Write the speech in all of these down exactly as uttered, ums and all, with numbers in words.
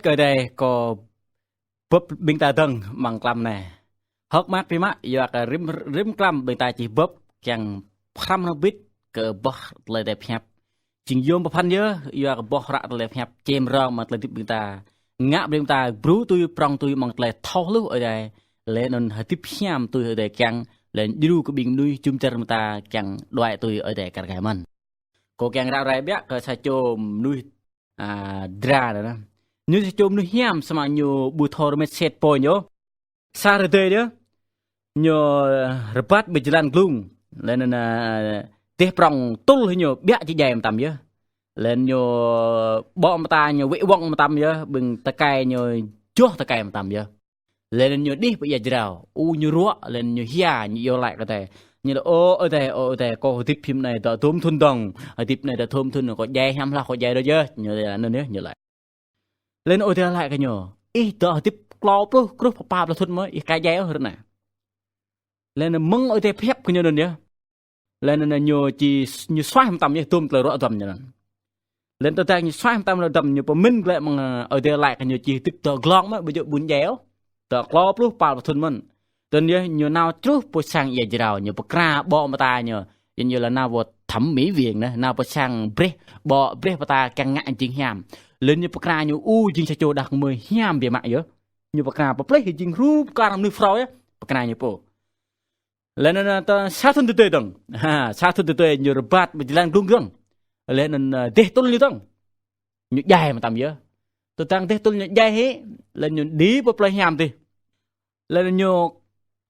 Kơ dai kơ bưp ƀing ta dơ̆ng amăng klăm anai. Hơ̆k mơak biă mă, yua kơ rĭm, rĭm klăm ƀing ta čih bưp kiăng pơhrăm hrŏm bĭt kơ boh tơlơi Ơi Adai pơhiăp. Jing yôm pơphan yơh, yua kơ boh hră tơlơi pơhiăp čem rong amăng tơlơi hơdip ƀing ta. Ngă ƀing ta brŭ tui prŏng tui amăng tơlơi thâo hluh Ơi Adai. Laih anŭn hơdip hiam tui Ơi Adai kiăng, laih anŭn djru kơ ƀing mơnuih jum dar ƀing ta kiăng đuaĭ tui Ơi Adai kar kaĭ mơ̆n. Kâo kiăng ră ruai biă kơ sa čô mơnuih, a, dra anŭn. Ñu sa čô mơnuih hiam samơ̆ ñu ƀu thâo rơmet set pô ñu. Sa rơdơi yơh. Ñu rơbat ƀơi jơlan glung. Laih anŭn, a, dêh prŏng tŭl ñu biă či djai mơtam yơh. Laih anŭn ñu ƀô̆ mơta ñu wĕ wŏng mơtam yơh, ƀing tơkai ñu joh tơkai mơtam yơh. Laih anŭn ñu đih pơ ia jrao, ơ ñu ruă, laih anŭn ñu hia, ñu iâu laĭ kơ Ơi Adai. Ñu laĭ: Ơ Ơi Adai, ơ Ơi Adai, kâo hơdip hiư̆m anai dŏ dôm thŭn dơ̆ng, hơdip anai dŏ dôm thŭn, kâo djai hiam hloh, kâo djai đôč yơh, ñu laĭ anŭn yơh, ñu laĭ. Laih anŭn Ơi Adai laĭ kơ ñu: Ih dŏ hơdip klâo pluh, truh pơ pă pluh thŭn mơ̆, ih ka djai ôh ră anai. Laih anŭn mơ̆ng Ơi Adai pơhiăp kơ ñu anŭn yơh. Laih anŭn ñu či, ñu suaih mơtam yơh dôm tơlơi ruă duăm ñu anŭn. Laih anŭn tơdang ñu suaih mơtam ruă duăm ñu pơmĭn glaĭ mơ̆ng, ơ, Ơi Adai laĭ kơ ñu či hơdip dŏ glông mơ̆, ƀu djơ̆ ƀun djai ôh. Dŏ klâo pluh pă pluh thŭn mơ̆n. Tơdang yơh ñu nao truh pơ sang ia jrao, ñu pơkra ƀô̆ mơta ñu. Yua ñu laĭ nao pơ thẩm mỹ viện anai, nao pơ sang breh, ƀô̆ breh mơta kiăng ngă jing hiam. Laih anŭn ñu pơkra ñu, ơ, jing sa čô đah kơmơi hiam biă mă yơh. Ñu pơkra pơplih jing hrup kar mơnuih phrâo yơh. Pơkra ñu pô. Laih anŭn, a, tơ sa thŭn tơdơi dơ̆ng. Ha, sa thŭn tơdơi ñu rơbat ƀơi jơlan glung dơ̆ng. Laih anŭn, a, dêh tŭl ñu dơ̆ng. Ñu djai mơtam yơh. Tơdang dêh tŭl ñu djai hĭ, laih anŭn ñu đĭ pơ plơi hiam tih. Laih anŭn ñu,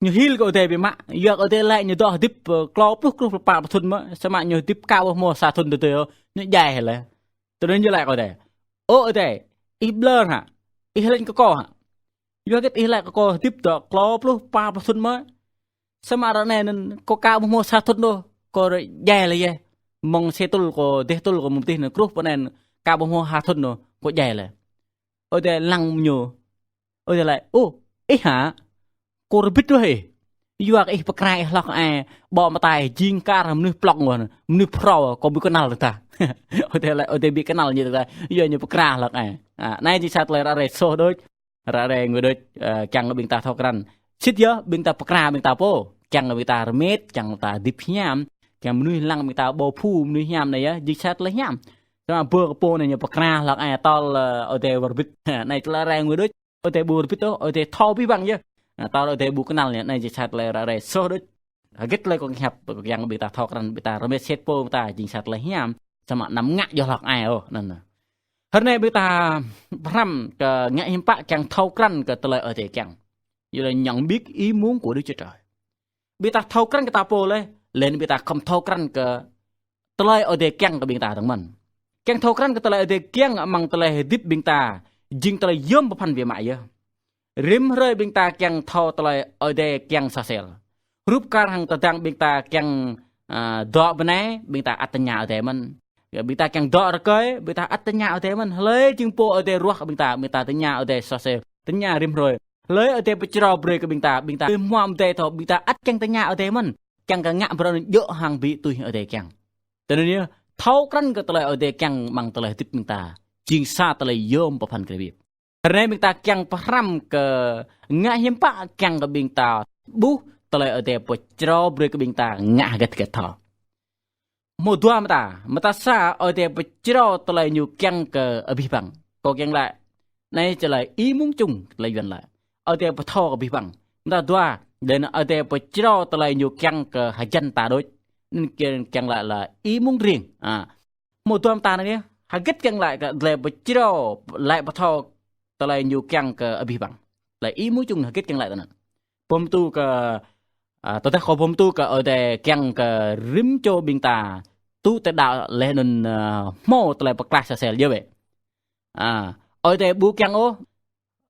ñu hil kơ Ơi Adai biă mă. Yua kơ Ơi Adai laĭ ñu dŏ hơdip, ơ, klâo pluh, truh pơ pă pluh thŭn mơ̆, samơ̆ ñu hơdip ka ƀu hmâo sa thŭn tơdơi ôh, ñu djai hĭ laih. Tơdơi ñu laĭ kơ Ơi Adai: Ơ Ơi Adai, ih ƀlŏr hă? Ih laĭ kơ kâo hă? Yua hơget ih laĭ kơ kâo hơdip dŏ klâo pluh, pă pluh thŭn mơ̆, samơ̆ ră anai anŭn kâo ka ƀu hmâo sa thŭn ôh, kâo djai laih yơh. Mơ̆ng sa tŭl kâo, dêh tŭl kâo mơ̆ng tih anŭn truh pơ anai ka ƀu hmâo ha thŭn ôh, kâo djai laih. Ơi Adai lăng ñu. Ơi Adai laĭ: Ơ, ih hă? Kâo rơbit đôč ih. Yua kơ ih pơkra ih hloh ai, ƀô̆ mơta ih jing kar mơnuih plŏk ngŏn, mơnuih phrâo, kâo ƀu kơnăl tơdah. Ơi Adai laĭ, Ơi Adai ƀu kơnăl ñu tơdah. Yua ñu pơkra hloh ai. A, anai jing sa tơlơi ră ruai soh đôč. Ră ruai ngui đôč, ơ, kiăng kơ ƀing ta thâo krăn. Sĭt yơh, ƀing ta pơkra ƀing ta pô. Kiăng kơ ƀing ta rơmet, kiăng ta hơdip hiam, kiăng mơnuih lăng ƀing ta ƀâo phu, mơnuih hiam anai yơh, jing sa tơlơi hiam. Samơ̆ ƀơi kơ pô anai ñu pơkra hloh ai tơl, ơ, Ơi Adai wơr bĭt. Anai tơlơi ră ruai ngui đôč. Ơi Adai ƀu rơbit ôh, Ơi Adai thâo abih bang yơh. Anai, tơl Ơi Adai ƀu kơnăl anai, anai jing sa tơlơi ră ruai soh đôč. Hơget tơlơi kâo kiăng hiăp, kâo kiăng ƀing ta thâo krăn, ƀing ta rơmet set pô ƀing ta jing sa tơlơi hiam, samơ̆ anăm ngă djŏ hloh ai ôh, anŭn. Hrơi anai ƀing ta pơhrăm kơ ngă hiư̆m pă kiăng thâo krăn kơ tơlơi Ơi Adai kiăng. Yua laĭ nhận biết ý muốn của Đức Chúa Trời. Ƀing ta thâo krăn kơ ta pô laih, laih anŭn ƀing ta khŏm thâo krăn kơ tơlơi Ơi Adai kiăng kơ ƀing ta dơ̆ng mơ̆n. Kiăng thâo krăn kơ tơlơi Ơi Adai kiăng amăng tơlơi hơdip ƀing ta, jing tơlơi yôm pơphan biă mă yơh. Rĭm hrơi ƀing ta kiăng thâo tơlơi Ơi Adai kiăng soh sel. Hrup kar hăng tơdang ƀing ta kiăng, a, dŏ bơnai, ƀing ta ăt tơña Ơi Adai mơ̆n. Ƀing ta kiăng dŏ rơkơi, ƀing ta ăt tơña Ơi Adai mơ̆n. Hlơi jing pô Ơi Adai ruah ƀing ta, ƀing ta tơña Ơi Adai soh sel, tơña rĭm hrơi. Hlơi Ơi Adai pơčrâo brơi kơ ƀing ta, ƀing ta ƀu hmâo mơdơi thâo, ƀing ta ăt kiăng tơña Ơi Adai mơ̆n. Kiăng kơ ngă bruă anŭn djơ̆ hăng ƀing tui Ơi Adai kiăng. Tui anŭn yơh, thâo krăn kơ tơlơi Ơi Adai kiăng amăng tơlơi hơdip ƀing ta, jing sa tơlơi yôm pơphan kơ ƀing. Hrơi anai ƀing ta kiăng pơhrăm kơ ngă hiư̆m pă kiăng kơ ƀing ta ƀuh tơlơi Ơi Adai pơčrâo brơi kơ ƀing ta ngă hơget hơget thâo. Hmâo dua mơta, mơta sa Ơi Adai pơčrâo tơlơi ñu kiăng kơ abih bang. Kâo kiăng laĭ, anai tơlơi ý muốn chung, tơlơi Yuan laĭ. Ơi Adai pơthâo kơ abih bang. Mơta dua, laih anŭn Ơi Adai pơčrâo tơlơi ñu kiăng kơ hơjăn ta đôč. Anŭn kiăng, kiăng laĭ là ý muốn riêng. A. Hmâo dua mơta anai yơh, hơget kiăng laĭ kơ tơlơi pơčrâo, laĭ pơthâo tơlơi ñu kiăng kơ abih bang. Laĭ ý muốn chung hơget kiăng laĭ tui anŭn. Pơm tu kơ, a, tơdah kâo pơm tu kơ Ơi Adai kiăng kơ rĭm čô ƀing ta tŭ tơlơi đaŏ laih anŭn, a, hmâo tơlơi pơklaih soh sel yơh wĕ. A, Ơi Adai ƀu kiăng ôh,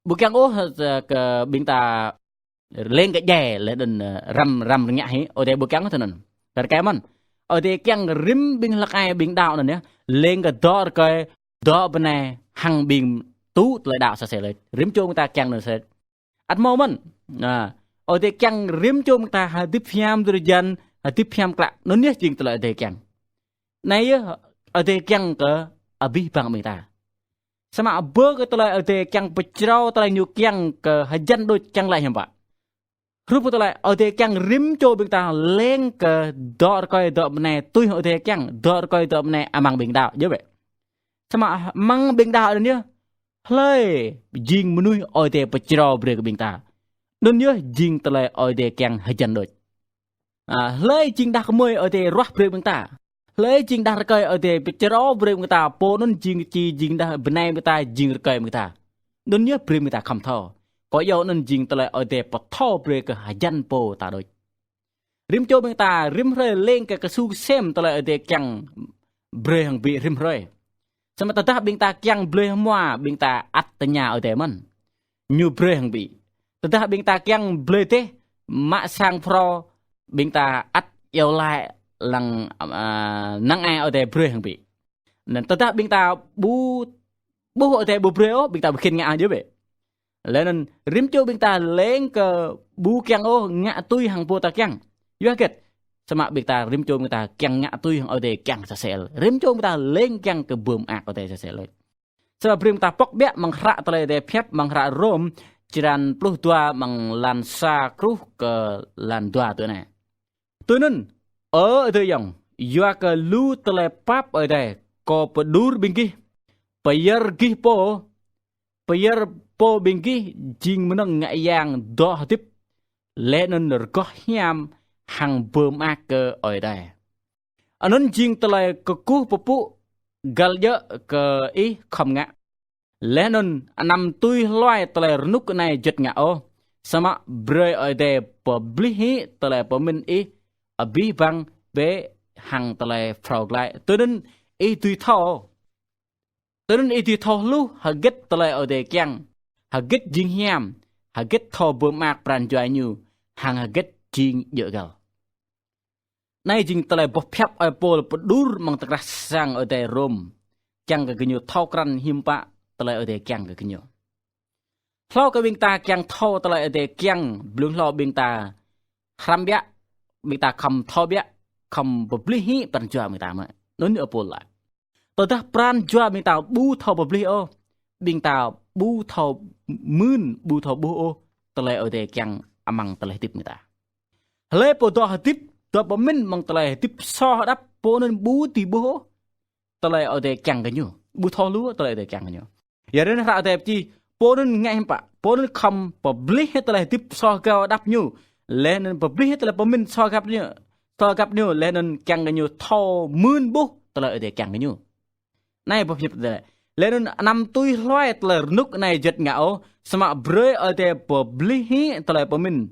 ƀu kiăng ôh, a, kơ ƀing ta lêng kơ djai laih anŭn, ơ, răm, răm rơngiă hĭ, Ơi Adai ƀu kiăng tui anŭn. Kar kaĭ mơ̆n. Ơi Adai kiăng rĭm ƀing hlăk ai ƀing đaŏ anŭn yơh. Lêng kơ dŏ rơkơi, dŏ bơnai, hăng ƀing tŭ tơlơi đaŏ soh sel. Rĭm čô ƀing ta kiăng anŭn sel. Ăt hmâo mơ̆n. Anai, Ơi Adai kiăng rĭm čô ƀing ta hơdip hiam drơi jăn, hơdip hiam klă. Anŭn yơh jing tơlơi Ơi Adai kiăng. Anai yơh Ơi Adai kiăng kơ abih bang ƀing ta. Samơ̆ bơ kơ tơlơi Ơi Adai kiăng pơčrâo tơlơi ñu kiăng kơ hơjăn đôč kiăng laĭ hiư̆m pă. Hrup kơ tơlơi Ơi Adai kiăng rĭm čô ƀing ta leng kơ dŏ rơkơi dŏ bơnai tui hăng Ơi Adai kiăng, dŏ rơkơi dŏ bơnai amăng ƀing đaŏ, yơh bĕ. Samơ̆ amăng ƀing đaŏ anŭn yơh, hlơi jing mơnuih Ơi Adai pơčrâo brơi kơ ƀing ta. Anŭn yơh jing tơlơi Ơi Adai kiăng hơjăn đôč. A, hlơi jing đah kơmơi Ơi Adai ruah brơi ƀing ta. Hlơi jing đah rơkơi Ơi Adai pơčrâo brơi ƀing ta, pô anŭn jing či jing đah bơnai ƀing ta, jing rơkơi ƀing ta. Anŭn yơh brơi ƀing ta khŏm thâo. Kơ yua anŭn jing tơlơi Ơi Adai pơthâo brơi kơ hơjăn pô ta đôč. Rĭm čô ƀing ta, rĭm hrơi leng kơ kơsu kơsem tơlơi Ơi Adai kiăng brơi hăng ƀing rĭm hrơi. Samơ̆ tơdah ƀing ta kiăng blơi hmua, ƀing ta ăt tơña Ơi Adai mơ̆n. Ñu brơi hăng ƀing. Tơdah ƀing ta kiăng blơi dêh, mă sang phrâo, ƀing ta ăt iâu laĭ lăng, a, năng ai Ơi Adai brơi hăng ƀing. Anŭn tơdah ƀing ta ƀu, ƀuh Ơi Adai ƀu brơi ôh, ƀing ta ƀu khĭn ngă yơh bĕ. Laih anŭn rĭm čô ƀing ta leng kơ ƀu kiăng ôh ngă tui hăng pô ta kiăng. Yua hơget? Samơ̆ ƀing ta rĭm čô ƀing ta kiăng ngă tui hăng Ơi Adai kiăng sa sel. Rĭm čô ƀing ta leng kiăng kơ bơm ak Ơi Adai sa sel. Samơ̆ brơi ƀing ta pŏk biă amăng hră tơlơi Ơi Adai pơhiăp amăng hră Rôm, črăn pluh dua amăng lan sa truh kơ lan dua tui anai. Tui anŭn, ơ adơi ayŏng, yua kơ lu tơlơi pap Ơi Adai, kâo pơđur ƀing gih, pơyơr gih pô, pơyơr pô ƀing gih jing mơnơ̆ng ngă yang dŏ hơdip, laih anŭn rơgoh hiam hăng bơm ak kơ Ơi Adai. Anŭn jing tơlơi kơkuh pơpŭ găl djơ̆ kơ ih khŏm ngă. Laih anŭn anăm tui hluai tơlơi rơnŭk anai juăt ngă ôh, samơ̆ brơi Ơi Adai pơblih hĭ tơlơi pơmĭn ih abih bang bĕ hăng tơlơi phrâo glaĭ. Tui anŭn ih dưi thâo. Tui anŭn ih dưi thâo hluh hơget tơlơi Ơi Adai kiăng, hơget jing hiam, hơget thâo bơm ak pran jua ñu, hăng hơget jing djơ̆ găl. Anai jing tơlơi boh pơhiăp Ơi Pôl pơđur amăng tơkrah sang Ơi Adai Rôm, kiăng kơ gơñu thâo krăn hiư̆m pă tơlơi Ơi Adai kiăng kơ gơñu. Hlâo kơ ƀing ta kiăng thâo tơlơi Ơi Adai kiăng, blung hlâo ƀing ta hrăm biă, ƀing ta khŏm thâo biă, khŏm pơblih hĭ pran jua ƀing ta mơ̆. Anŭn Ơi Pôl laĭ. Tơdah pran jua ƀing ta ƀu thâo pơblih ôh, ƀing ta ƀu thâo mưn, ƀu thâo ƀuh ôh tơlơi Ơi Adai kiăng amăng tơlơi hơdip ƀing ta. Hlơi pô dŏ hơdip, dŏ pơmĭn amăng tơlơi hơdip soh hơđăp, pô anŭn ƀu dưi ƀuh ôh tơlơi Ơi Adai kiăng kơ ñu, ƀu thâo hluh tơlơi Ơi Adai kiăng kơ ñu. Yua anŭn hră Ơi Adai pơčih, pô anŭn ngă hiư̆m pă, pô anŭn khŏm pơblih tơlơi hơdip soh gao hơđăp ñu, laih anŭn pơblih tơlơi pơmĭn soh găp ñu, soh găp ñu, laih anŭn kiăng kơ ñu thâo mưn ƀuh tơlơi Ơi Adai kiăng kơ ñu. Anai boh pơhiăp Ơi Adai. Laih anŭn anăm tui hluai tơlơi rơnŭk anai juăt ngă ôh, samơ̆ brơi Ơi Adai pơblih hĭ tơlơi pơmĭn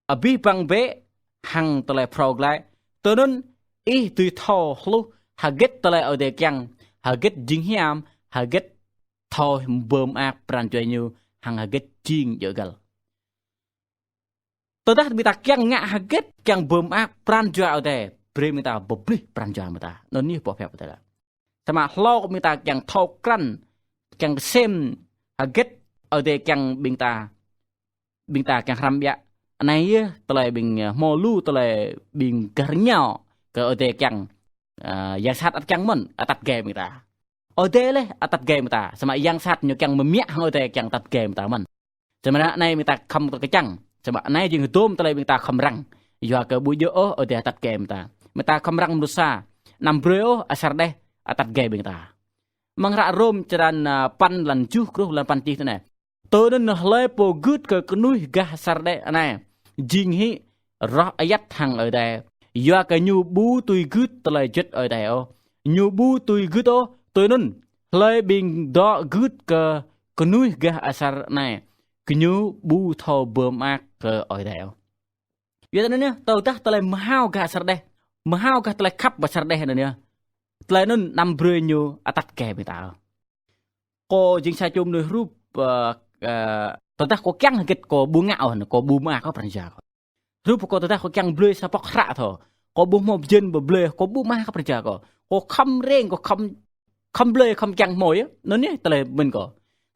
abih bang bĕ hăng tơlơi phrâo glaĭ. Tui anŭn ih dưi thâo hluh hơget tơlơi Ơi Adai kiăng, hơget jing hiam, hơget thâo bơm ak pran jua ñu, hăng hơget jing djơ̆ găl. Tơdah ƀing ta kiăng ngă hơget, kiăng bơm ak pran jua Ơi Adai, brơi ƀing ta pơblih pran jua ƀing ta. Anŭn yơh boh pơhiăp Ơi Adai laĭ. Samơ̆ hlâo kơ ƀing ta kiăng thâo krăn, kiăng kơsem hơget Ơi Adai kiăng ƀing ta, ƀing ta kiăng hrăm biă. Anai yơh tơlơi ƀing, ơ, hmâo lu tơlơi ƀing gah rơngiao kơ Ơi Adai kiăng, ơ, yang sat ăt kiăng mơ̆n, ăt tăt gai ƀing ta. Ơi Adai laih ăt tăt gai ƀing ta, samơ̆ yang sat ñu kiăng mơmiă hăng Ơi Adai kiăng tăt gai ƀing ta mơ̆n. Samơ̆ anai ƀing ta khŏm kơčăng, samơ̆ anai jing hơdôm tơlơi ƀing ta khŏm răng. Yua kơ ƀu djơ̆ ôh Ơi Adai tăt gai ƀing ta. Ƀing ta khŏm răng mơnuih sa, anăm brơi ôh asar rơđeh ăt tăt gai ƀing ta. Amăng hră Rôm črăn, ơ, păn lan tơjuh truh lan păn čih tui anai. Tui anŭn hlơi pô gưt kơ kơnuih gah asar rơđeh anai, jing hĭ roh ayăt hăng Ơi Adai. Yua kơ ñu ƀu tui gưt tơlơi juăt Ơi Adai ôh. Ñu ƀu tui gưt ôh, tui anŭn hlơi ƀing dŏ gưt kơ kơnuih gah asar anai, gơñu ƀu thâo bơm ak kơ Ơi Adai ôh. Yua anŭn yơh, tơdah tơlơi mơhao gah asar rơđeh, mơhao gah tơlơi khăp asar rơđeh anŭn yơh, tơlơi anŭn anăm brơi ñu ăt tăt gai ƀing ta ôh. Kâo jing sa čô mơnuih hrup, ơ, ơ, tơdah kâo kiăng hơget kâo ƀu ngă ôh, kâo ƀu mă kơ pran jua kâo. Hrup kâo tơdah kâo kiăng blơi sa pŏk hră thâo, kâo ƀu hmâo bơjơ̆n pơblơi, kâo ƀu mă kơ pran jua kâo. Kâo khŏm reng, kâo khŏm, khŏm blơi, khŏm kiăng hmâo yơh. Anŭn yơh tơlơi mĭn kâo.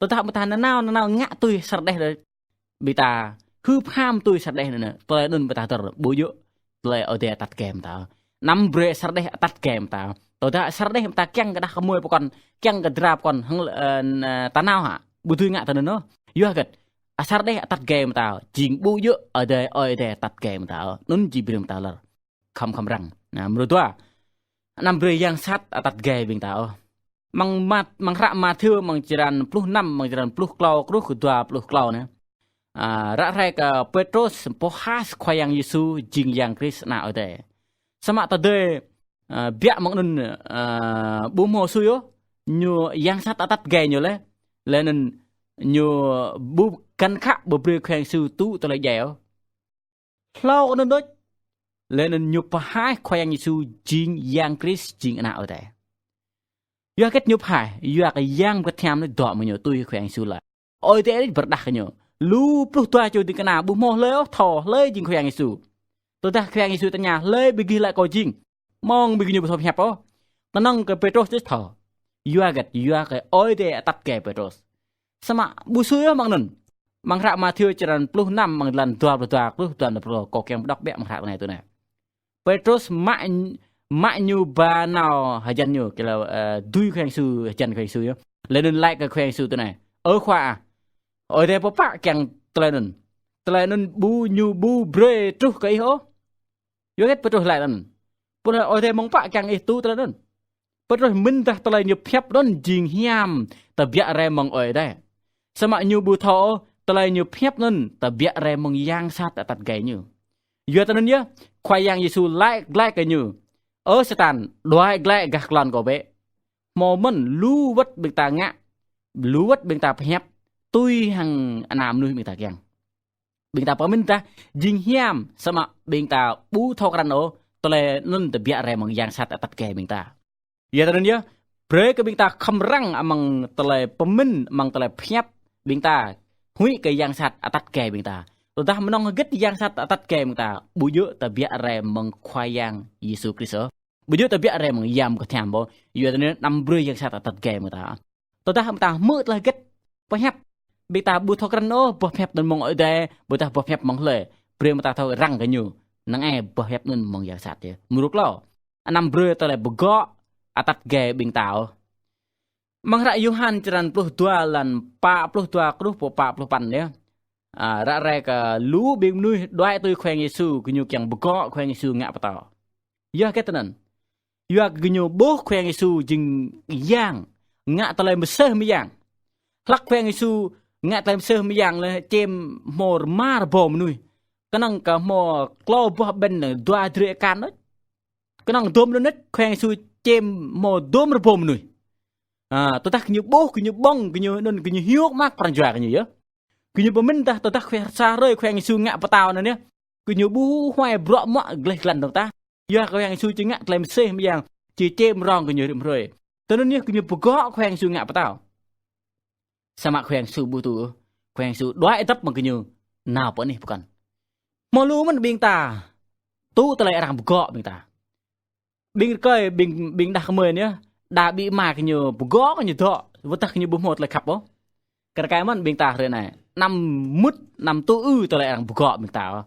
Tơdah ƀing ta nanao, nanao ngă tui asar rơđeh đơi, ƀing ta hưp ham tui asar rơđeh anŭn, tơlơi anŭn ƀing ta hơdơr ƀu djơ̆ tơlơi Ơi Adai ăt tăt gai ƀing ta. Anăm brơi asar rơđeh ăt tăt gai ƀing ta. Tơdah asar đeh mơta kiăng kơ đah kơmơi pơkŏn, kiăng kơ dra pơkŏn hăng, ơ, n-, ta nao hă? Ƀu dưi ngă tui anŭn ôh. Yua hơget? Asar đeh atăt gai mơta, jing ƀu djơ̆ Ơi Adai, Ơi Adai atăt gai mơta ôh. Anŭn jing brơi mơta lơr. Khŏm khŏm răng. Anai, mrô dua. Anăm brơi yang sat atăt gai ƀing ta ôh. Amăng Mat-, amăng hră Mathiơ, amăng črăn pluh năm, amăng črăn pluh klâo, truh kơ dua pluh klâo anai. A, ră ruai kơ Pêtrôs pơhaih Khua Yang Yêsu jing Yang Krist Ană Ơi Adai. Samơ̆ tơdơi, a, biă mơ̆ng anŭn, a, ƀu hmâo sui ôh, ñu yang sat atăt gai ñu laih, laih anŭn ñu ƀu kăn khă ƀu brơi Khua Yang Yêsu tŭ tơlơi djai ôh. Hlâo kơ anŭn đôč, laih anŭn ñu pơhaih Khua Yang Yêsu jing Yang Krist, jing Ană Ơi Adai. Yua hơget ñu pơhaih? Yua kơ Yang Bơngăt Hiam anai dŏ mơ̆ng ñu, tui Khua Yang Yêsu laĭ. Ơi Adai pơrơđah kơ ñu. Lu pluh dua čô ding kơna ƀu hmâo hlơi ôh thâo hlơi jing Khua Yang Yêsu. Tơdah Khua Yang Yêsu tơña hlơi ƀing gih laĭ kâo jing, mơ̆ng ƀing gơñu ƀu thâo pơhiăp ôh. Kơnơ̆ng kơ Pêtrôs đôč thâo. Yua hơget? Yua kơ Ơi Adai atăt gai Pêtrôs. Samơ̆ ƀu sui ôh mơ̆ng anŭn. Amăng hră Mathiơ črăn pluh năm, amăng jơlan dua pluh dua truh dua pluh klâo, kâo kiăng pơđŏk biă amăng hră tui anai, tui anai. Pêtrôs mă, mă ñu ba nao hơjăn ñu, kơ lĕ, ơ, dưi Khua Yang Yêsu, hơjăn Khua Yang Yêsu yơh. Laih anŭn laĭ kơ Khua Yang Yêsu tui anai: Ơ Khua ah, Ơi Adai pơpă kiăng tơlơi anŭn? Tơlơi anŭn ƀu, ñu ƀu brơi truh kơ ih ôh. Yua hơget Pêtrôs laĭ tui anŭn? Pô laĭ Ơi Adai mơ̆ng pă kiăng ih tŭ tơlơi anŭn? Pêtrôs mĭn dah tơlơi ñu pơhiăp anŭn jing hiam, tơbiă rai mơ̆ng Ơi Adai. Samơ̆ ñu ƀu thâo ôh, tơlơi ñu pơhiăp anŭn tơbiă rai mơ̆ng yang sat atăt gai ñu. Yua tui anŭn yơh, Khua Yang Yêsu laĭ glaĭ kơ ñu: Ơ Satan, đuaĭ glaĭ gah klon kâo bĕ. Hmâo mơ̆n lu wơ̆t ƀing ta ngă, lu wơ̆t ƀing ta pơhiăp, tui hăng ană mơnuih ƀing ta kiăng. Ƀing ta pơmĭn dah jing hiam, samơ̆ ƀing ta ƀu thâo krăn ôh, tơlơi anŭn tơbiă rai mơ̆ng yang sat atăt gai ƀing ta. Yua tui anŭn yơh, brơi kơ ƀing ta khŏm răng amăng tơlơi pơmĭn, amăng tơlơi pơhiăp ƀing ta, huĭ kơ yang sat atăt gai ƀing ta. Tơdah mơnơ̆ng hơget yang sat atăt gai ƀing ta, ƀu djơ̆ tơbiă rai mơ̆ng Khua Yang Yêsu Krist ôh. Ƀu djơ̆ tơbiă rai mơ̆ng Yang Bơngăt Hiam ôh. Yua tui anŭn anăm brơi yang sat atăt gai ƀing ta. Tơdah ƀing ta hmư̆ tơlơi hơget pơhiăp, ƀing ta ƀu thâo krăn ôh boh pơhiăp anŭn mơ̆ng Ơi Adai, ƀôdah boh pơhiăp mơ̆ng hlơi, brơi ƀing ta thâo răng kơ ñu. Năng ai boh pơhiăp anŭn mơ̆ng yang sat yơh. Mrô klâo. Anăm brơi tơlơi pơgŏ atăt gai ƀing ta ôh. Amăng hră Yôhan črăn pluh dua, jơlan pă pluh dua truh pơ pă pluh păn yơh. A, ră ruai kơ lu ƀing mơnuih đuaĭ tui Khua Yang Yêsu, gơñu kiăng pơgŏ Khua Yang Yêsu ngă pơtao. Yua hơget tui anŭn? Yua kơ gơñu ƀuh Khua Yang Yêsu jing Yang, ngă tơlơi mơsêh mơyang. Hlăk Khua Yang Yêsu ngă tơlơi mơsêh mơyang laih čem hmâo rơma rơbâo mơnuih. Kơnơ̆ng kơ hmâo klâo boh ƀĕn dua drơi akan đôč. Kơnơ̆ng dôm đôč Khua Yang Yêsu čem hmâo dôm rơbâo mơnuih. A, tơdah gơñu ƀuh, gơñu ƀơ̆ng, gơñu anŭn, gơñu hiơ̆k mă pran jua gơñu yơh. Gơñu pơmĭn dah tơdah Khua, sa hrơi Khua Yang Yêsu ngă pơtao anŭn yơh, gơñu ƀu huai bruă mă gleh glan dơ̆ng tah. Yua Khua Yang Yêsu či ngă tơlơi mơsêh mơyang, či čem rong gơñu rĭm hrơi. Tui anŭn yơh gơñu pơgŏ Khua Yang Yêsu ngă pơtao. Samơ̆ Khua Yang Yêsu ƀu tŭ, Khua Yang Yêsu đuaĭ dăp mơ̆ng gơñu, nao pơ anih pơkŏn. Hmâo lu mơ̆n ƀing ta tŭ tơlơi arăng pơgŏ ƀing ta. Ƀing rơkơi, ƀing, ƀing đah kơmơi anai, đa ƀing ama gơñu pơgŏ gơñu dŏ, wơ̆t dah gơñu ƀu hmâo tơlơi khăp ôh. Kar kaĭ mơ̆n ƀing ta hrơi anai, anăm mŭt, anăm tŭ ư tơlơi arăng pơgŏ ƀing ta ôh.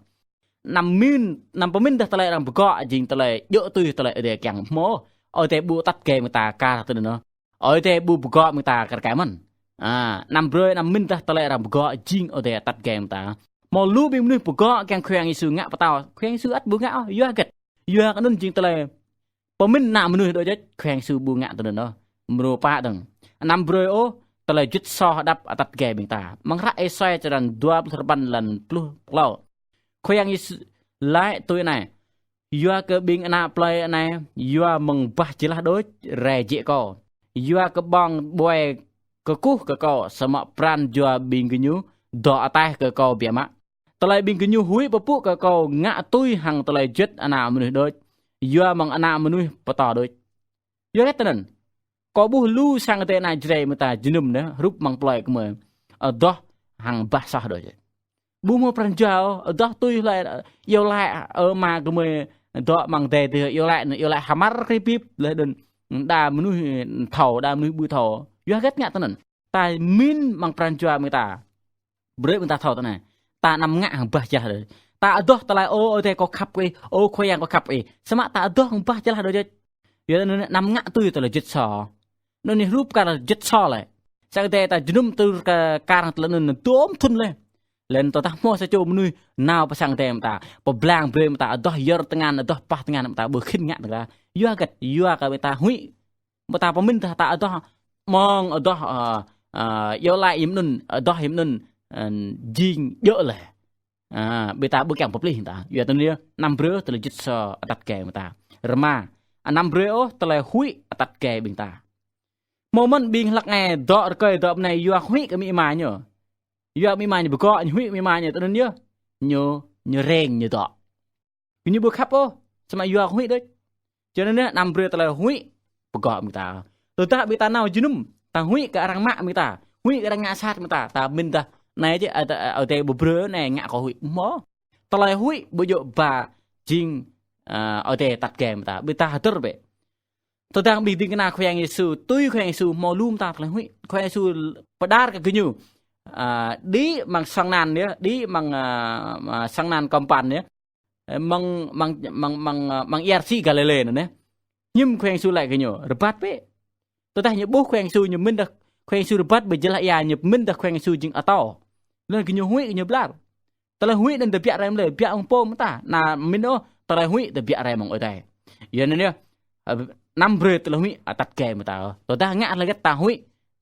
Anăm mĭn, anăm pơmĭn dah tơlơi arăng pơgŏ jing tơlơi djơ̆ tui tơlơi Ơi Adai kiăng, hmâo. Ơi Adai ƀu atăt gai ƀing ta kar tui anŭn ôh. Ơi Adai ƀu pơgŏ ƀing ta kar kaĭ mơ̆n. A, anăm brơi, anăm mĭn dah tơlơi arăng pơgŏ jing Ơi Adai atăt gai ƀing ta. Hmâo lu ƀing mơnuih pơgŏ kiăng Khua Yang Yêsu ngă pơtao, Khua Yang Yêsu ăt ƀu ngă ôh, yua hơget? Yua kơ anŭn jing tơlơi pơmĭn ană mơnuih đôč jĕ, Khua Yang Yêsu ƀu ngă tui anŭn ôh. Mrô pă dơ̆ng. Anăm brơi ôh tơlơi juăt soh hơđăp atăt gai ƀing ta. Amăng hră Êsai črăn dua pluh rơpăn, jơlan pluh klâo. Khua Yang Yêsu laĭ tui anai: Yua kơ ƀing ană plơi anai, yua mơ̆ng bah jơlah đôč rai jĕ Kâo. Yua kơ ƀơ̆ng ƀuai kơkuh kơ Kâo, samơ̆ pran jua ƀing gơñu dŏ ataih kơ Kâo biă mă. Tơlơi ƀing gơñu huĭ pơpŭ kơ Kâo ngă tui hăng tơlơi juăt ană mơnuih đôč, yua mơ̆ng ană mơnuih pơtô đôč. Yua hơget tui anŭn? Kâo ƀuh lu sang Ơi Adai ană Jrai mơta jơnum anai, hrup amăng plơi gơmơi, adoh hăng bah soh đôč. Ƀu hmâo pran jua ôh, adoh tui hlơi, iâu laĭ, ơ, ama gơmơi dŏ amăng adai adih, iâu laĭ, iâu laĭ hơmar kripip, laih anŭn đa mơnuih thâo, đa mơnuih ƀu thâo. Yua hơget ngă tui anŭn? Ta mĭn amăng pran jua ƀing ta. Brơi ƀing ta thâo tui anai. Ta anăm ngă hăng bah jơlah đôč. Ta adoh tơlơi, ơ, Ơi Adai kâo khăp kơ ih, ơ, Khua Yang kâo khăp kơ ih. Samơ̆ ta adoh hăng bah jơlah đôč. Yua anŭn anăm ngă tui tơlơi jĭt sô. Anŭn ñu hrup kar jĭt sô lĕ. Sang Ơi Adai ta jơnum tui kar, kar tơlơi anŭn dôm thŭn lĕ. Lĕ tơdah hmâo sa čô mơnuih nao pơ sang Ơi Adai mơ̆ ta, pơblang brơi mơ̆ ta, adoh yơr tơngan, adoh pah tơngan mơ̆ ta, ƀu khĭn ngă tơlơi. Yua hơget, yua kơ ƀing ta huĭ. Mơ̆ ta pơmĭn tah ta adoh mơ̆ng adoh, ơ, ơ, yua laĭ hiam anŭn, adoh hiam anŭn, ơ, jing djơ̆ lĕ. Ơ, ƀing ta ƀu kiăng pơplih ta. Yua tui anŭn yơh, anăm brơi tơlơi jĭt sô atăt gai mơ̆ ta. Rơma, anăm brơi ôh tơlơi huĭ atăt gai ƀing ta. Hmâo mơ̆n ƀing hlăk ngai dŏ rơkơi dŏ bơnai yua huĭ kơ amĭ ama ñu. Yua amĭ ama ñu pơgŏ, ñu huĭ amĭ ama ñu tui anŭn yơh. Ñu, ñu reng ñu dŏ. Ñu ƀu khăp ôh, samơ̆ yua huĭ đôč. Yua anŭn yơh, anăm brơi tơlơi huĭ pơgŏ ƀing ta. Tơdah ƀing ta nao jơnum, ta huĭ kơ arăng mă ƀing ta, huĭ kơ arăng ngă sat ƀing ta, ta mĭn tah, anai či, ơ, ơ, Ơi Adai ƀu brơi anai ngă kơ huĭ. Hmâo. Tơlơi huĭ ƀu djơ̆ ba jing, ơ, Ơi Adai atăt gai mơ̆ ta. Ƀing ta hơdơr bĕ. Tơdang ƀing ding kơna Khua Yang Yêsu, tui Khua Yang Yêsu hmâo lu mơta tơlơi huĭ. Khua Yang Yêsu pơđar kơ gơñu. Ơ, đĭ amăng sang anăn yơh, đĭ amăng, ơ, ơ, sang anăn kơmpăn yơh. Ơ, amăng, amăng, amăng, amăng, ơ, amăng ia rơsĭ Galilê anŭn yơh. Hiư̆m Khua Yang Yêsu laĭ kơ gơñu, rơbat bĕ. Tơdah ñu ƀuh Khua Yang Yêsu ñu mĭn tah Khua Yang Yêsu rơbat ƀơi jơlah ia, ñu mĭn tah Khua Yang Yêsu jing atâo. Lĕ gơñu huĭ gơñu blar. Tơlơi huĭ anŭn tơbiă rai mơ̆ lĕ, biă amăng pô mơ̆ ta. Anăm mĭn ôh, tơlơi huĭ tơbiă rai amăng Ơi Adai. Yua anŭn yơh, ơ, anăm brơi tơlơi huĭ atăt gai mơ̆ ta. Tơdah ngă tơlơi hơget ta huĭ,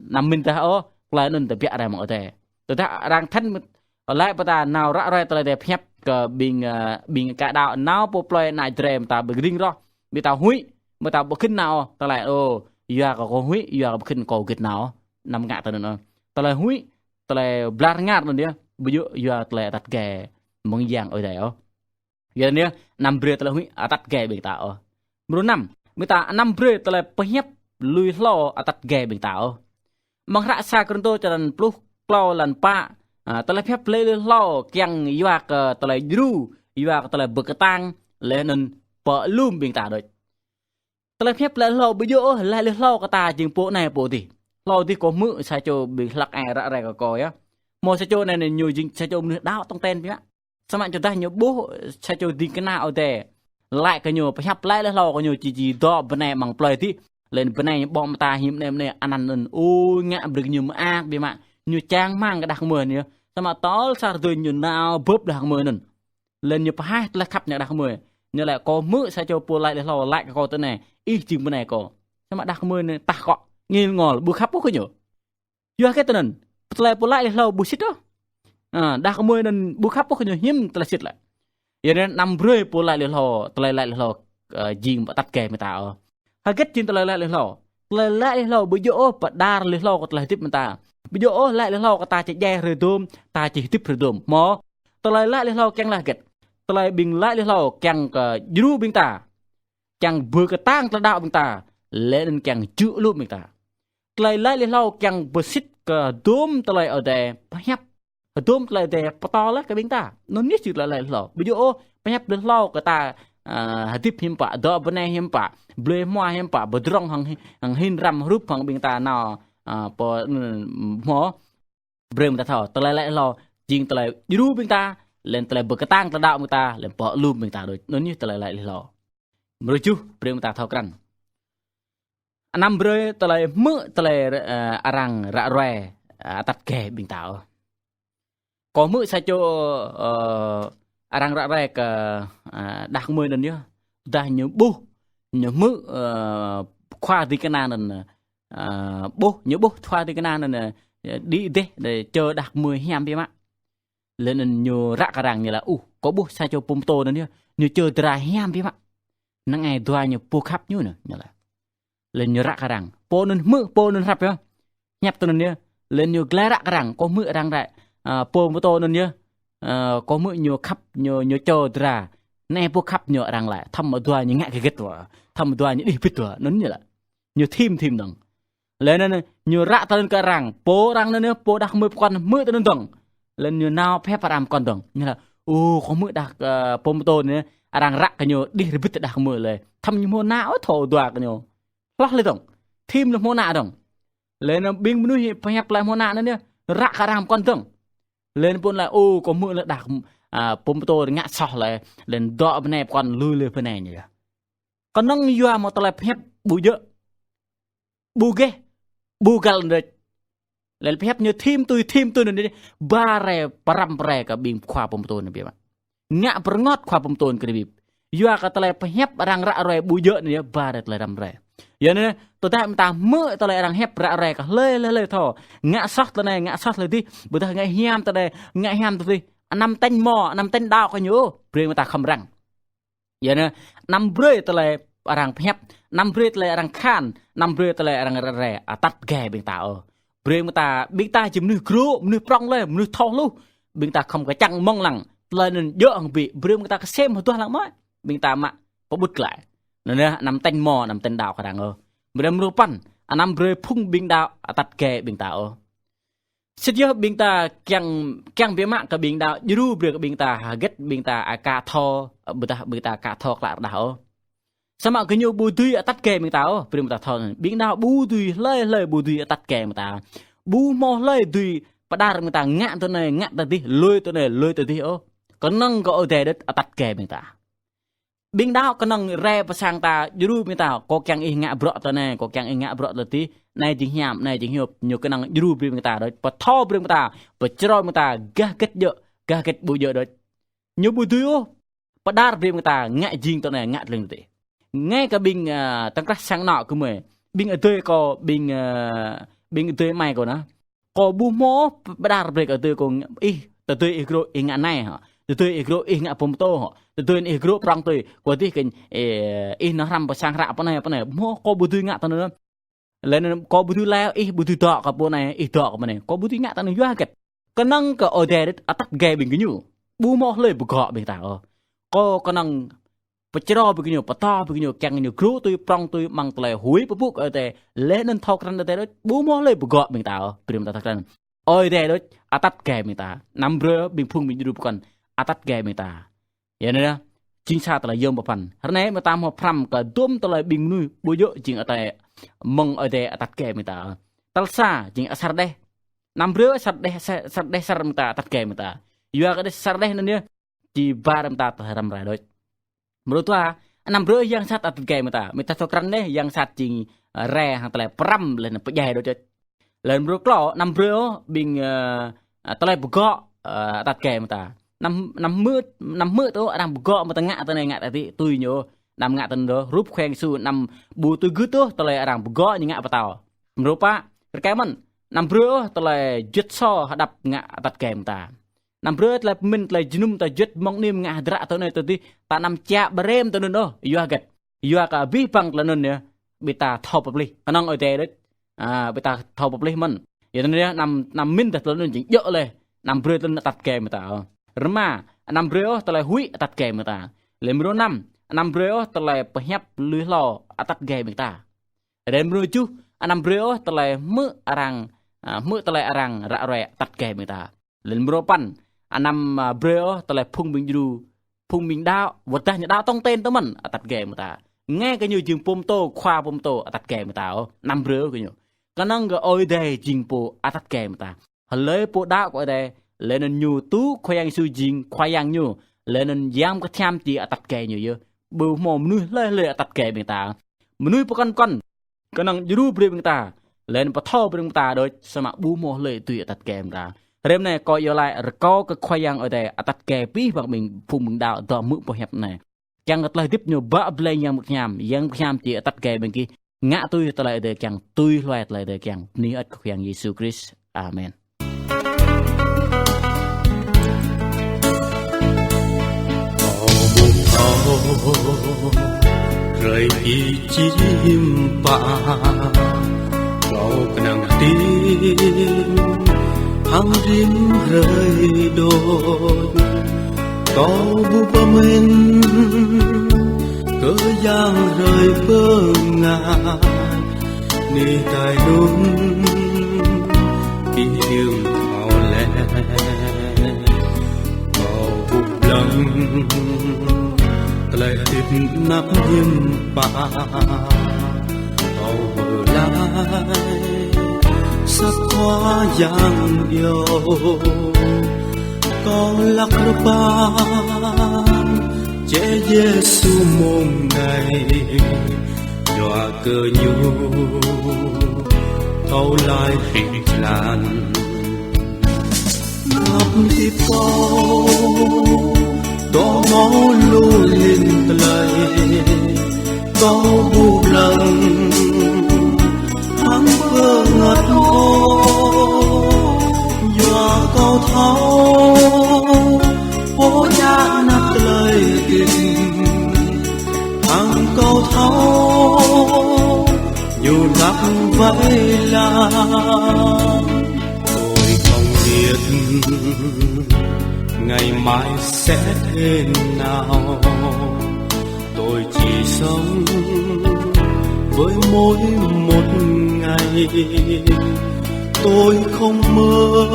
anăm mĭn tah ôh, tơlơi anŭn tơbiă rai amăng Ơi Adai. Tơdah arăng thâo mơ̆, laĭ pơ ta nao ră ruai tơlơi Ơi Adai pơhiăp kơ ƀing, ơ, ƀing ka đao nao pô plơi ană Jrai mơ̆ ta ƀing ring roh. Ƀing ta huĭ, ƀing ta ƀu khĭn nao ôh, ta laĭ, ơ, yua kơ kâo huĭ, yua kơ ƀu khĭn kâo hơget nao ôh. Anăm ngă tui anŭn ôh. Tơlơi huĭ, tơlơi blar rơngar anŭn yơh, ƀu djơ̆ yua tơlơi atăt gai mơ̆ng Yang Ơi Adai ôh. Yua anŭn yơh, anăm brơi tơlơi huĭ atăt gai ƀing ta ôh. Mrô năm, ƀing ta anăm brơi tơlơi pơhiăp lui hlâo atăt gai ƀing ta ôh. Amăng hră sa Kôrintô črăn pluh klâo lăn pă, ơ, tơlơi pơhiăp lui hlâo kiăng yua kơ tơlơi djru, yua kơ tơlơi pơkơtang, laih anŭn pơalum ƀing ta đôč. Tơlơi pơhiăp laĭ lui hlâo ƀu djơ̆ ôh, laĭ lui hlâo kơ ta jing pô anai pô adih. Hlâo adih kâo hmư̆ sa čô ƀing hlăk ai ră ruai kơ kâo yơh. Hmâo sa čô anai anai ñu jing sa čô mơnuih đaŏ tong ten biă. Samơ̆ tơdah ñu ƀuh sa čô ding kơna Ơi Adai laĭ kơ ñu, pơhiăp laĭ lui hlâo kơ ñu či či dŏ bơnai amăng plơi adih. Laih anŭn bơnai ñu ƀơ̆ng mơta hiư̆m anai anai anăn anŭn. Ơ, ngă brơi ñu mơak biă mă. Ñu čang rơmang kơ đah kơmơi anŭn yơh. Samơ̆ tơl sa rơdơi ñu nao bưp đah kơmơi anŭn. Laih anŭn ñu pơhaih tơlơi khăp ñu kơ đah kơmơi. Ñu laĭ kâo hmư̆ sa čô pô laĭ lui hlâo laĭ kơ kâo tui anai, ih jing bơnai kâo. Samơ̆ đah kơmơi anŭn tah akŏ, ngil ngol, ƀu khăp ôh kơ ñu. Yua hơget tui anŭn, tơlơi pô laĭ lui hlâo ƀu sĭt ôh. Ơ, đah kơmơi anŭn ƀu khăp ôh kơ ñu hiư̆m tơlơi sĭt lĕ. Yua anŭn anăm brơi pô laĭ lui hlâo, tơlơi laĭ lui hlâo, ơ, jing atăt gai mơ̆ ta ôh. Hơget jing tơlơi laĭ lui hlâo? Tơlơi laĭ lui hlâo ƀu djơ̆ ôh pơđar lui hlâo kơ tơlơi hơdip mơ̆ ta. Ƀu djơ̆ ôh laĭ lui hlâo kơ ta či djai hrơi dôm, ta či hơdip hrơi dôm. Hmâo, tơlơi laĭ lui hlâo kiăng laĭ hơget? Tơlơi ƀing laĭ lui hlâo kiăng kơ djru ƀing ta, kiăng pơkơtang tơlơi đaŏ ƀing ta, laih anŭn kiăng djơ̆ alum ƀing ta. Tơlơi laĭ lui hlâo kiăng pơsĭt kơ hơdôm tơlơi Ơi Adai pơhiăp, hơdôm tơlơi Ơi Adai pơtô laih kơ ƀing ta. Anŭn yơh jing tơlơi laĭ lui hlâo. Ƀu djơ̆ ôh pơhiăp lui hlâo kơ ta, ơ, hơdip hiư̆m pă, dŏ bơnai hiư̆m pă, blơi hmua hiư̆m pă, pơdrŏng hăng, hăng hin răm hrup hăng ƀing ta nao, ơ, pơ, hmâo. Brơi mơ̆ ta thâo, tơlơi laĭ lui hlâo jing tơlơi djru ƀing ta, laih anŭn tơlơi pơkơtang tơlơi đaŏ ƀing ta, laih anŭn pơalum ƀing ta đôč. Anŭn yơh tơlơi laĭ lui hlâo. Mrô tơjuh, brơi mơ̆ ta thâo krăn. Anăm brơi tơlơi hmư̆ tơlơi, ơ, arăng ră ruai, ơ, atăt gai ƀing ta ôh. Kâo hmư̆ sa čô, ơ, arăng ră ruai kơ, ơ, đah kơmơi anŭn yơh. Tơdah ñu ƀuh, ñu hmư̆, ơ, khua ding kơna anŭn, ơ, ƀuh, ñu ƀuh khua ding kơna anŭn, ơ, đĭ dêh, đe čơ đah kơmơi hiam biă mă. Laih anŭn ñu ră kơ arăng ñu laĭ, ơ, kâo ƀuh sa čô pô pơtô anŭn yơh, ñu čơ dra hiam biă mă. Năng ai dua ñu pô khăp ñu anŭn, ñu laĭ. Laih anŭn ñu ră kơ arăng. Pô anŭn hmư̆, pô anŭn hrăp yơh. Hiăp tui anŭn yơh. Laih anŭn ñu glai ră kơ arăng. Kâo hmư̆ arăng laĭ, ơ, pô pơtô anŭn yơh. Ơ, kâo hmư̆ ñu khăp, ñu, ñu čơ dra. Anai pô khăp ñu arăng laĭ. Thăm dua ñu ngă hơget wa. Thăm dua ñu đih bit wa. Anŭn ñu laĭ. Ñu thim thim dơ̆ng. Laih anŭn ñu ră tui anŭn kơ arăng. Pô arăng anŭn yơh, pô đah kơmơi pơkŏn hmư̆ tui anŭn dơ̆ng. Laih anŭn ñu nao pơhiăp arăng pơkŏn dơ̆ng. Ñu laĭ, ơ, kâo hmư̆ đah, ơ, pô pơtô anŭn yơh. Arăng ră kơ ñu đih rơbit đah kơmơi laih. Thăm ñu hmâo ană ôh thâo dua kơ ñu. Hloh laih dơ̆ng. Thim laih hmâo ană dơ̆ng. Laih anŭn ƀing mơnuih pơhiăp laih hmâo ană anŭn yơh, ră kơ arăng pơkŏn dơ̆ng. Laih anŭn pô anŭn laĭ, ơ, kâo hmư̆ laih đah, ơ, pô pơtô ngă soh laih, laih anŭn dŏ bơnai pơkŏn lui laih bơnai ñu yơh. Kơnơ̆ng yua mơ̆ tơlơi pơhiăp ƀu djơ̆, ƀu gêh, ƀu găl đôč. Lĕ pơhiăp ñu thim tui, thim tui anŭn đôč, ba rai pơrăm pơrai kơ ƀing khua pơtô anŭn biă mă. Ngă pơrơngot khua pơtô anŭn kơ ƀing. Yua kơ tơlơi pơhiăp arăng ră ruai ƀu djơ̆ anŭn yơh, ba rai tơlơi răm rai. Yua anŭn, tơdah mơta hmư̆ tơlơi arăng hiăp ră ruai kơ hlơi hlơi hlơi thâo. Ngă soh tơlơi anai, ngă soh tơlơi adih, ƀôdah ngă hiam tơlơi anai, ngă hiam tơlơi adih. Anăm tañ hmâo, anăm tañ đaŏ kơ ñu, brơi mơta khŏm răng. Yua anŭn, anăm brơi tơlơi arăng pơhiăp, anăm brơi tơlơi arăng khan, anăm brơi tơlơi arăng ră ruai, atăt gai ƀing ta ôh. Brơi mơta, ƀing ta či mơnuih grŭ, mơnuih prŏng lĕ, mơnuih thâo hluh. Ƀing ta khŏm kơčăng mơ̆ng lăng, tơlơi anŭn djơ̆ hăng ƀing, brơi mơta kơsem hơduah lăng mơ̆, ƀing ta mă pơƀut glaĭ. Anŭn yơh, anăm tañ hmâo, anăm tañ đaŏ kơ arăng ôh. Brơi mrô păn, anăm brơi phung ƀing đaŏ atăt gai ƀing ta ôh. Sĭt yơh ƀing ta kiăng, kiăng biă mă kơ ƀing đaŏ djru brơi kơ ƀing ta hơget ƀing ta aka thâo, ƀôdah ƀing ta aka thâo klă rơđah ôh. Samơ̆ gơñu ƀu dưi atăt gai ƀing ta ôh, brơi mơta thâo anŭn. Ƀing đaŏ ƀu dưi hlơi hlơi ƀu dưi atăt gai ƀing ta. Ƀu hmâo hlơi dưi pơđar ƀing ta ngă tui anai, ngă tui adih, lui tui anai, lui tui adih ôh. Kơnơ̆ng kơ Ơi Adai đôč atăt gai ƀing ta. Ƀing đaŏ kơnơ̆ng rai pơ sang ta, djru ƀing ta, kâo kiăng ih ngă bruă tui anai, kâo kiăng ih ngă bruă tui adih, anai jing hiam, anai jing hiưp, ñu kơnơ̆ng djru brơi ƀing ta đôč, pơthâo brơi ƀing ta, pơčrâo ƀing ta, gah hơget djơ̆, gah hơget ƀu djơ̆ đôč. Ñu ƀu dưi ôh pơđar brơi ƀing ta ngă jing tui anai, ngă tui adih. Ngay kơ ƀing, ơ, tơkrah sang anŏ kơ mơi, ƀing adơi kâo, ƀing, ơ, ƀing adơi amai kâo anŭn. Kâo ƀu hmâo pơđar brơi kơ adơi kâo, ih, tơdơi ih grŭ ih ngă anai hŏ. Tơdơi ih grŭ ih ngă pơtô hŏ. Tơdơi ih grŭ prŏng tui. Kâo adih kơ, ơ, ih nao hrăm pơ sang hră pơ anai, pơ anai. Hmâo kâo ƀu dưi ngă tui anŭn. Lĕ anŭn kâo ƀu dưi laĭ, ih ƀu dưi dŏ kơ pô anai, ih dŏ kơ pô anai. Kâo ƀu dưi ngă tui anŭn yua hơget. Kơnơ̆ng kơ Ơi Adai đôč atăt gai ƀing gơñu. Ƀu hmâo hlơi pơgŏ ƀing ta ôh. Kâo kơnơ̆ng pơčrâo ƀing gơñu, pơtô ƀing gơñu, kiăng gơñu grŭ tui, prŏng tui, mơ̆ng tơlơi huĭ pơpŭ kơ Ơi Adai. Laih anŭn thâo krăn Ơi Adai đôč, ƀu hmâo hlơi pơgŏ ƀing ta ôh, brơi mơta thâo krăn. Ơi Adai đôč atăt gai ƀing ta. Anăm brơi ƀing phung ƀing djru pơkŏn atăt gai ƀing ta. Yua anŭn yơh, jing sa tơlơi yôm pơpăn. Hrơi anai mơta hmâo pơhrăm kơ dôm tơlơi ƀing mơnuih ƀu djơ̆ jing atăt mơ̆ng Ơi Adai atăt gai ƀing ta. Tal sa, jing asar đeh. Anăm brơi asar đeh, asar, asar đeh asar mơta atăt gai ƀing ta. Yua kơ đeh asar đeh anŭn yơh, či ba rai mơta tơlơi răm rai đôč. Mrô dua, anăm brơi yang sat atăt gai ƀing ta. Mơta thâo krăn đeh, yang sat jing, ơ, rai hăng tơlơi pơrăm lĕ anŭn pơdjai đôč. Lĕ mrô klâo, anăm brơi ôh ƀing, ơ, ơ, tơlơi pơgŏ, ơ, atăt gai ƀing ta. Anăm, anăm hmư̆, anăm hmư̆ tui arăng pơgŏ mơ̆ ta ngă tui anai ngă tui adih tui ñu. Anăm ngă tui anŭn ôh, hrup Khua Yang Yêsu anăm ƀu tui gưt ôh tơlơi arăng pơgŏ ñu ngă pơtao. Mrô pă, rơkơi mơ̆n, anăm brơi ôh tơlơi juăt sô hơđăp ngă atăt gai ƀing ta. Anăm brơi tơlơi pơmĭn, tơlơi jơnum ta juăt mơ̆ng anai ngă hơdră tui anai tui adih, ta anăm čă brem tui anŭn ôh, yua hơget. Yua kơ abih bang tơlơi anŭn yơh, ƀing ta thâo pơplih. Kơnơ̆ng Ơi Adai đôč, ơ, ƀing ta thâo pơplih mơ̆n. Yua anŭn yơh, anăm, anăm mĭn tơlơi anŭn jing djơ̆ laih, anăm brơi tơlơi anŭn atăt gai ƀing ta. Rơma, anăm brơi ôh tơlơi huĭ atăt gai ƀing ta. Lĕ mrô năm, anăm brơi ôh tơlơi pơhiăp lui hlâo atăt gai ƀing ta. Lĕ mrô tơjuh, anăm brơi ôh tơlơi hmư̆ arăng, ơ, hmư̆ tơlơi arăng ră ruai atăt gai ƀing ta. Lĕ mrô păn, anăm, ơ, brơi ôh tơlơi phung ƀing djru, phung ƀing đaŏ, wơ̆t dah ñu đaŏ tong ten tơ mơ̆n, atăt gai ƀing ta. Ngay kơ ñu jing pô pơtô, khua pô pơtô, atăt gai ƀing ta ôh, anăm brơi ôh kơ ñu. Kơnơ̆ng kơ Ơi Adai jing pô atăt gai ƀing ta. Hlơi pô đaŏ kơ Ơi Adai, lĕ anŭn ñu tŭ Khua Yang Yêsu jing Khua Yang ñu, lĕ anŭn Yang Bơngăt Hiam či atăt gai ñu yơh. Ƀu hmâo mơnuih hlơi hlơi atăt gai ƀing ta. Mơnuih pơkŏn pơkŏn, kơnơ̆ng djru brơi ƀing ta, lĕ anŭn pơthâo brơi ƀing ta đôč, samơ̆ ƀu hmâo hlơi dưi atăt gai ƀing ta. Hrơi anai kâo iâu laĭ rơkâo kơ Khua Yang Ơi Adai atăt gai abih bang ƀing phung ƀing đaŏ dŏ hmư̆ boh hiăp anai. Kiăng kơ tơlơi hơdip ñu ba bleng Yang Bơngăt Hiam, Yang Bơngăt Hiam či atăt gai ƀing gih ngă tui tơlơi Ơi Adai kiăng, tui hluai tơlơi Ơi Adai kiăng. Bơni hơơč kơ Khua Yang Yêsu Krist. Amen. Hrơi ih či hiư̆m pă, kâo kơnang hơdip hăng rĭm hrơi đôč. Kâo ƀu pơmĭn kơ yang hrơi bơngai, anai tai anŭn ih hiư̆m hmâo laih. Kâo ƀuh lăng tơlơi hơdip anăm hiư̆m pă. Kâo pơklaih sa Khua Yang iâu, kâo lăk rơpăn Jĕ Yêsu mông anai, yua kơ Ñu thâo laĭ hing jơlan. Năp hơdip kâo, dŏ hmâo lu lin tơlơi kâo ƀuh lăng, hăng bơngăt hơ̆k, yua kâo thâo pô djă anăp tơlơi ding, hăng kâo thâo Ñu lăp wai lăng. Tôi không biết ngày mai sẽ thế nào. Tôi chỉ sống với mỗi một ngày. Tôi không mơ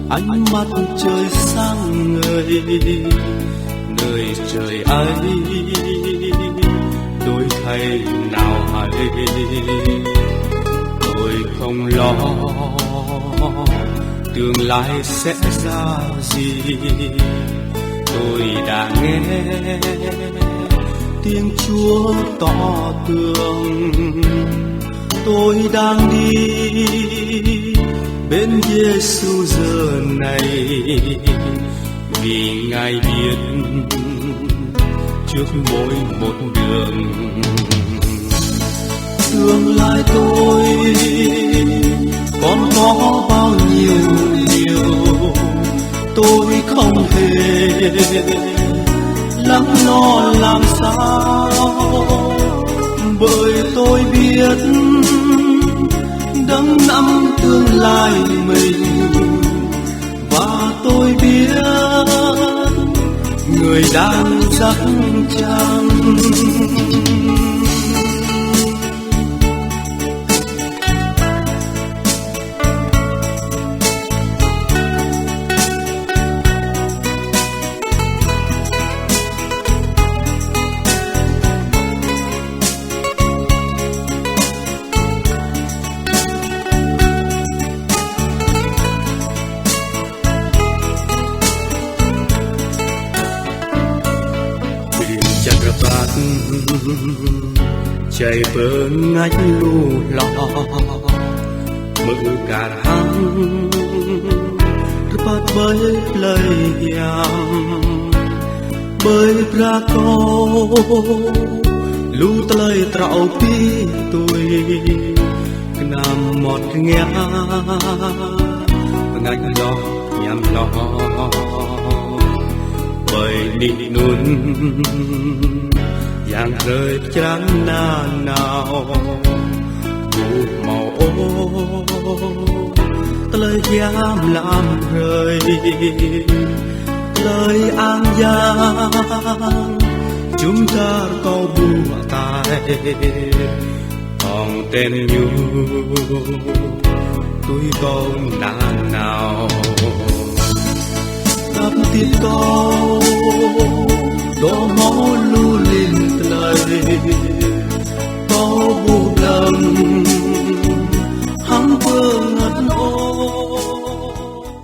ánh mặt trời sáng ngời, nơi trời ấy đổi thay nào hay. Tôi không lo tương lai sẽ ra gì. Tôi đã nghe tiếng Chúa tỏ tường. Tôi đang đi bên Yêsu giờ này, vì Ngài biết trước mỗi một đường. Tương lai tôi còn có bao nhiêu điều tôi không thể lắng lo làm sao, bởi tôi biết Đấng nắm tương lai mình, và tôi biết Người đang dắt chân. Rim čăt rơbat, čai bơngač lu hloh, mơ̆ kar hăng rơbat ƀơi plơi hiam. Ƀơi bra kâo lu tơlơi trâo ƀĭ tui, kơnăm mơmŏt rơngiă, bơngač hloh hiam hloh. Ƀơi anih anŭn yang hrơi pơčrang nanao, ƀu hmâo ôh tơlơi hiam lăm hrơi. Tơlơi ang yang jum dar kâo ƀuh tai, hŏng ten Ñu tui kâo nanao. Tap tit kâo dŏ hmâo